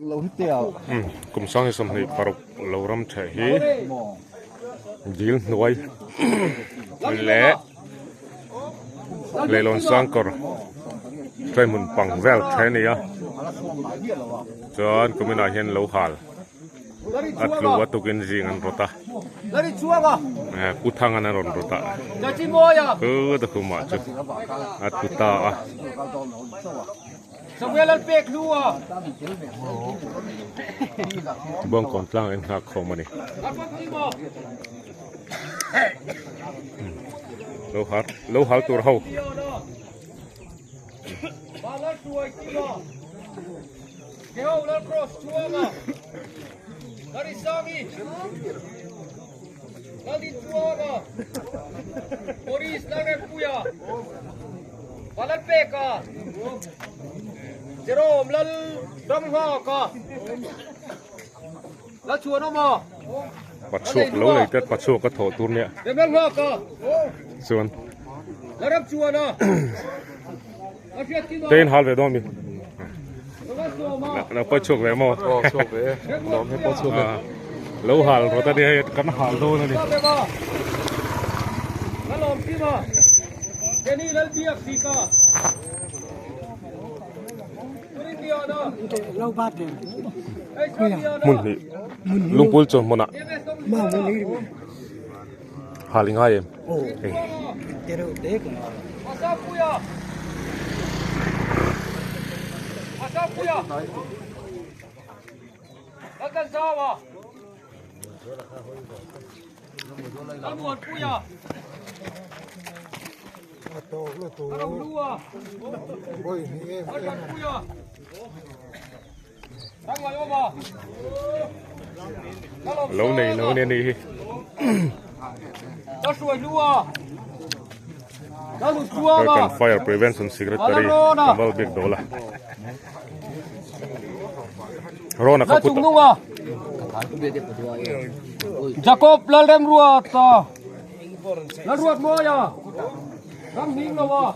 Kum sang 26 lo ram theh hi dil hnuai leh leilawn sangkawr train hmun pang vel thei a ni a chuan kuminah hian lo hal a tlu a tukin zing an rawt a pu thang an rawn rawt a khut a khumah chu a tlu ta a. Bawngkawn tlang a inghak khawm a ni. Lo hal lo hal tur ho. Pachhuak lo nei te pachhuak a thawh tur nia chuan te in hal ve dawn mi lo pawh chhuak ve maw lo hal rawt a nia hei kan hal dawn a ni. Hmun hnih lungpul chaw hmunah hal i ngai em? Lo nei lo nia ni hi. Kan fire prevention secretary Kamal Bik Dola. Rona kha put. Jacob Lalremruata Lalruatmawia Ramhingloa.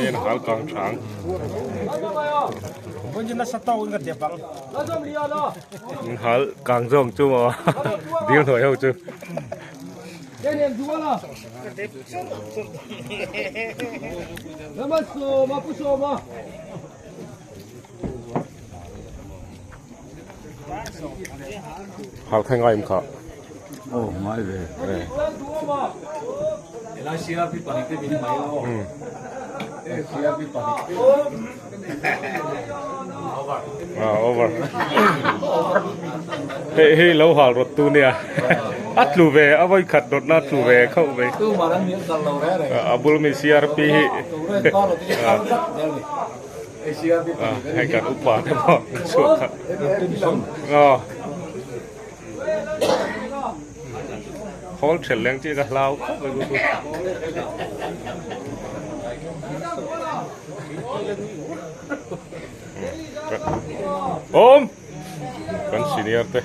En hal kang thang. Hal kang zawng chu maw dil hnuai ho chu. Hal khai ngai em kha. Oh ngai ve. Ah over. Hei hei lo hal rawt tu nia. A tlu ve a vawi khat rawt na tlu ve khauh mai. A bul mi CRP hi. Hei kan upa te pawh an chhuak a. Aw. Khawl ṭhelh leng chi ka hlau khawp mai ku. Awm! Kan senior te.